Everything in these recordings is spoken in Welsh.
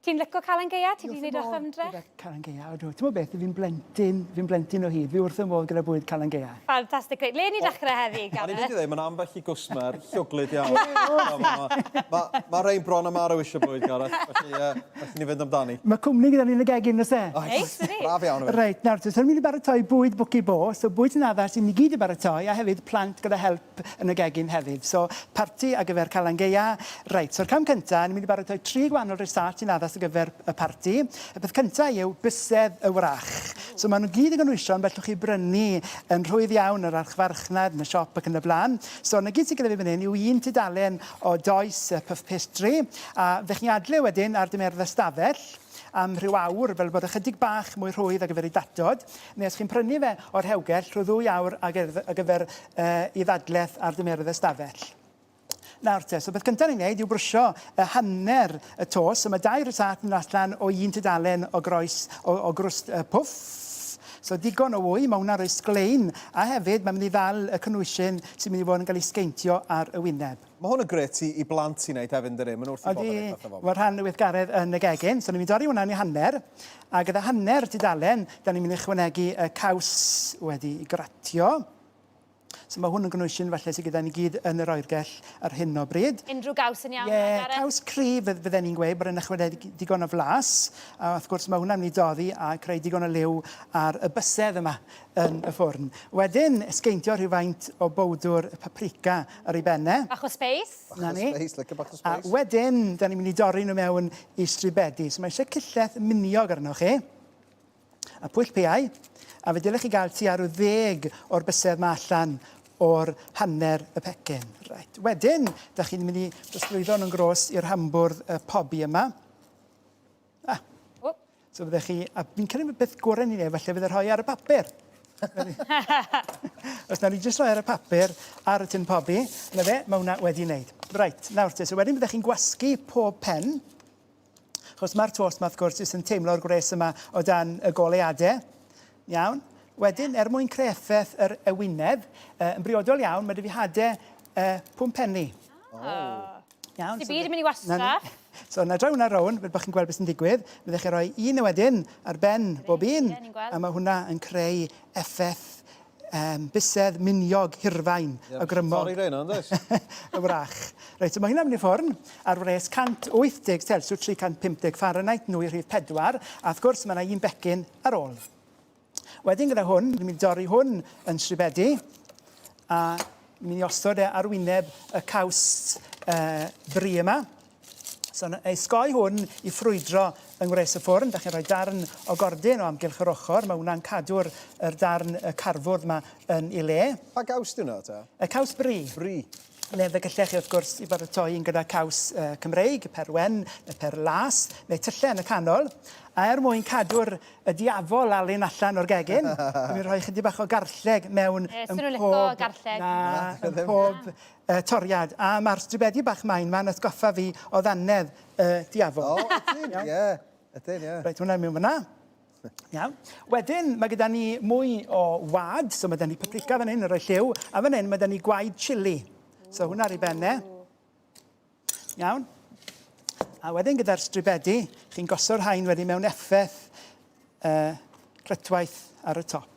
Ti'n lico Calan Gaea? Ti 'di neud lot o ymdrech? Gyda Calan Gaea, ydw. Ti'n gwybod beth, fi'n blentyn, fi'n blentyn o hyd. Fi wrth fy modd gyda bwyd Calan Gaea. Fantastic. Reit, le ni dechrau heddi, Gareth? O'n i'n mynd i ddweud, mae'n ambell i gwsmer llwglyd iawn. Mae ma, ma rhain bron am marw eisiau bwyd, Gareth. Felly, felly ni fynd amdani. Mae cwmni gyda ni yn y gegin, oes e? Neis, ydy. Braf iawn. Reit, nawr, so ni'n mynd i baratoi bwyd bwci bo, so bwyd sy'n addas i ni gyd i baratoi, a hefyd plant gyda help yn y gegin hefyd. So, parti ar gyfer Calan Gaea. Reit, so'r cam cynta, ni'n mynd i baratoi tri gwahanol rysáit sy'n addas ar gyfer y parti. Y peth cynta yw bysedd y wrach. So maen nhw gyd yn gynhwysion fellwch chi brynu yn rhwydd iawn yr archfarchnad, yn y siop ac yn y blaen. So, 'na gyd sydd gyda fi fan hyn yw un tudalen o does puff pastry, a fe chi'n adle wedyn ar dymeredd y stafell am rhyw awr fel bod ychydig bach mwy rhwydd ar gyfer ei datod, neu os chi'n prynu fe o'r rhewgell rhyw ddwy awr ar gyfer i ddadleth ar dymeredd y stafell. Nawr te, so beth cyntaf ni'n neud yw brwsio y hanner y tos. So mae dau rysáit yn dod allan o un tudalen o groes, o, o grwst y pwff. So digon o wy, mae hwnna'n rhoi sglein, a hefyd mae'n mynd i ddal y cynhwysyn sy'n mynd i fod yn cael ei sgeintio ar y wyneb. Mae hwn yn grêt i, i blant i wneud hefyd, yndydi? Maen nhw wrth eu bodd yn gwneud pethau fel Ydy, rhan y weithgaredd yn y gegin. So ni'n mynd i dorri hwnna'n ei hanner, a gyda hanner tudalen, da ni'n mynd i ychwanegu y caws wedi gratio. So mae hwn yn gynhwysyn falle sydd gyda ni gyd yn yr oergell ar hyn o bryd. Unrhyw gaws yn iawn? Ie, yeah, caws cryf fydden ni'n gweud bod yn ychwanegu digon o flas. A wrth gwrs mae hwnna'n mynd i doddi a creu digon o liw ar y bysedd yma yn y ffwrn. Wedyn, sgeintio rhywfaint o bowdwr paprika ar ei ben e. Bach o sbeis. Na ni. Bach o sbeis, licio bach o sbeis. A wedyn, da ni'n mynd i dorri nhw mewn i stribedi. So mae eisiau cyllell miniog arnoch chi. A pwyll piau. A fe dylech chi gael tua rhyw ddeg o'r bysedd ma allan o'r hanner y pecyn. Right. Wedyn, da chi'n mynd i drosglwyddo nhw'n gros i'r hambwrdd y pobi yma. Ah. So fyddech chi, a fi'n credu beth gorau ni'n ei, falle fydde rhoi ar y papur. Os na ni jyst rhoi ar y papur ar y tin pobi, na fe, mae hwnna wedi wneud. Reit, nawr te, so wedyn byddech chi'n gwasgu pob pen, achos mae'r tost ma wrth gwrs jyst yn teimlo'r gwres yma o dan y goleuadau. Iawn. Wedyn, er mwyn creu effaith yr ewinedd, uh, yn briodol iawn, mae dy fi hadau uh, pwmpenni. Oh. Iawn. Ti byd yn mynd i wastraff. So, na droi hwnna rownd, fel bod chi'n gweld beth sy'n digwydd. Byddech chi'n rhoi un wedyn ar ben bob un. A mae hwnna yn creu effaith um, bysedd miniog hirfain yeah, o grymog. Torri reina, yndoes? y wrach. Reit, so mae hynna'n mynd i ffwrn ar wres 180 Celsius, 350 Fahrenheit, nwy rhif 4, a wrth gwrs mae yna un becyn ar ôl. Wedyn gyda hwn, ni'n mynd i dorri hwn yn stribedi a ni'n mynd i osod e ar wyneb y caws uh, bri yma. So, ei sgoi hwn i ffrwydro yng ngwres y ffwrn. Da chi'n rhoi darn o gordyn o amgylch yr ochr. Mae hwnna'n cadw'r yr darn y carfwrdd yma yn ei le. Pa gaws di hwnna te? Y caws bri. Bri. Neu fe gallech chi wrth gwrs i baratoi un gyda caws uh, Cymreig, per wen, neu per las, neu tyllau yn y canol. A er mwyn cadw'r y diafol alun allan o'r gegin, dwi'n mynd rhoi chydig bach o garlleg mewn e, yn pob, garlleg. Na, yn pob uh, toriad. A mae'r stribedi bach main ma'n atgoffa fi o ddannedd y uh, diafol. O, ydyn, ie. Ydyn, ie. Reit, hwnna'n mynd fyna. Iawn. Wedyn, mae gyda ni mwy o wad, so mae gyda ni paprika fan hyn yn rhoi lliw, a fan hyn mae gyda ni gwaed chili. So hwnna ar ei ben e. Iawn. A wedyn gyda'r stribedi, chi'n gosod rhain wedyn mewn effaith uh, clytwaith ar y top.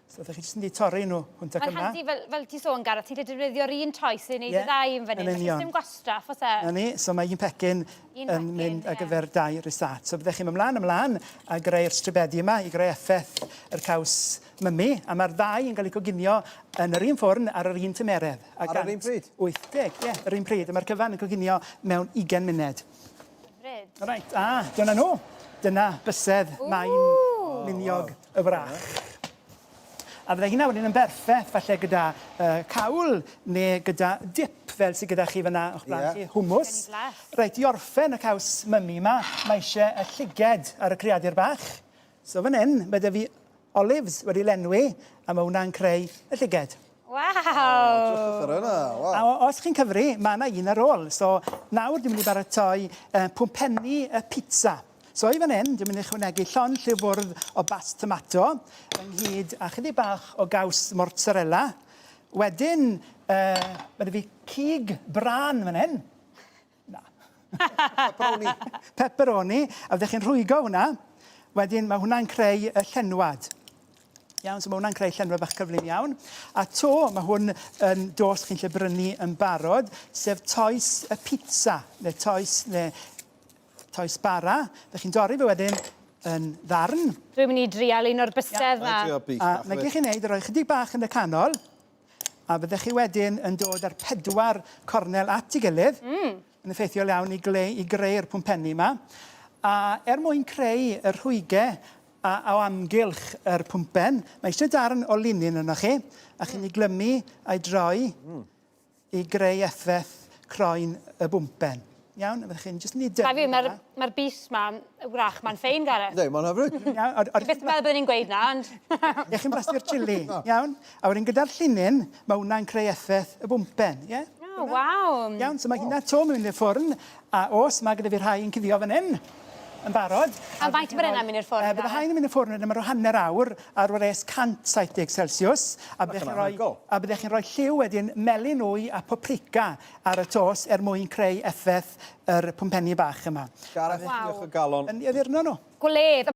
So ydych chi jyst yn di torri nhw hwnt ac yma. Mae'n handi, fel, fel ti sôn, Gareth, ti'n gallu defnyddio'r un toes i wneud yeah, y ddau yn fan hyn. Felly dim gwastraff, oes e? Na ni, so mae un pecyn un yn mynd ar gyfer dau risat. So byddech chi'n ymlaen ymlaen a greu'r stribedi yma i greu effaith yr caws mymi. A mae'r ddau yn cael eu coginio yn yr un ffwrn ar yr un tymeredd. A ar yr un pryd? 80, ie, yr un pryd. A mae'r cyfan yn coginio mewn 20 munud. Hyfryd. Reit, a dyna nhw. Dyna bysedd main miniog y wrach. A fydde hynna wedyn yn berffeth falle gyda uh, cawl neu gyda dip fel sydd gyda chi fyna o'ch blaen yeah. chi, hummus. Reit, i orffen y caws mymi yma, mae eisiau y llyged ar y creadur bach. So fan hyn, mae 'da fi olives wedi lenwi, a mae hwnna'n creu y llyged. Waw! Edrychwch ar hwnna, waw. A os chi'n cyfri, mae yna un ar ôl. So nawr dwi'n mynd i baratoi uh, pwmpenni y pizza. So i fan hyn, dwi'n mynd i ychwanegu llond lliw fwrdd o bast tomato, ynghyd â chydig bach o gaws mozzarella. Wedyn, uh, mae 'da fi cig brân fan hyn. Na. Pepperoni. Pepperoni. A fyddech chi'n rhwygo hwnna. Wedyn mae hwnna'n creu y llenwad. Iawn, so mae hwnna'n creu llenwad bach cyflym iawn. A to, mae hwn yn dos chi'n lle brynu yn barod, sef toes y pizza, neu toes, neu toes bara. Fe chi'n dorri fe wedyn yn ddarn. Dwi'n mynd i drial un o'r bysedd 'ma. A na gyd chi'n neud, rhoi chydig bach yn y canol, a byddech chi wedyn yn dod â'r pedwar cornel at ei gilydd. Yn effeithiol iawn i, gleu, i greu'r pwmpenni yma. A er mwyn creu y rhwygau a, o amgylch yr pwmpen, mae eisiau darn o linyn yno chi, a chi'n ei glymu a'i droi i greu effaith croen y bwmpen. Iawn, a fyddwch chi'n jyst yn ei dynnu. Mae'r ma bys ma, y wrach ma'n ffein, Gareth. Ynddi, mae'n hyfryd. Iawn, or, or, Beth yn meddwl byddwn ni'n gweud na, ond... Ie, chi'n blasu'r chili, iawn? A wedyn gyda'r llinyn, mae hwnna'n creu effaith y bwmpen, ie? Oh, waw. Iawn, so mae hynna to yn mynd i'r ffwrn, a os mae gyda fi rhai yn cuddio fan hyn, yn barod. A faint bod hynna'n mynd i'r ffwrn? Bydde rhain yn mynd i'r ffwrn wedyn am ryw hanner awr ar wres 170 Celsius. A byddech chi'n rhoi, a byddech chi'n rhoi lliw wedyn melyn wy a paprika ar y tos er mwyn creu effaith yr pwmpenni bach yma. Gareth, diolch o galon. Yn addurno nhw. Gwledd.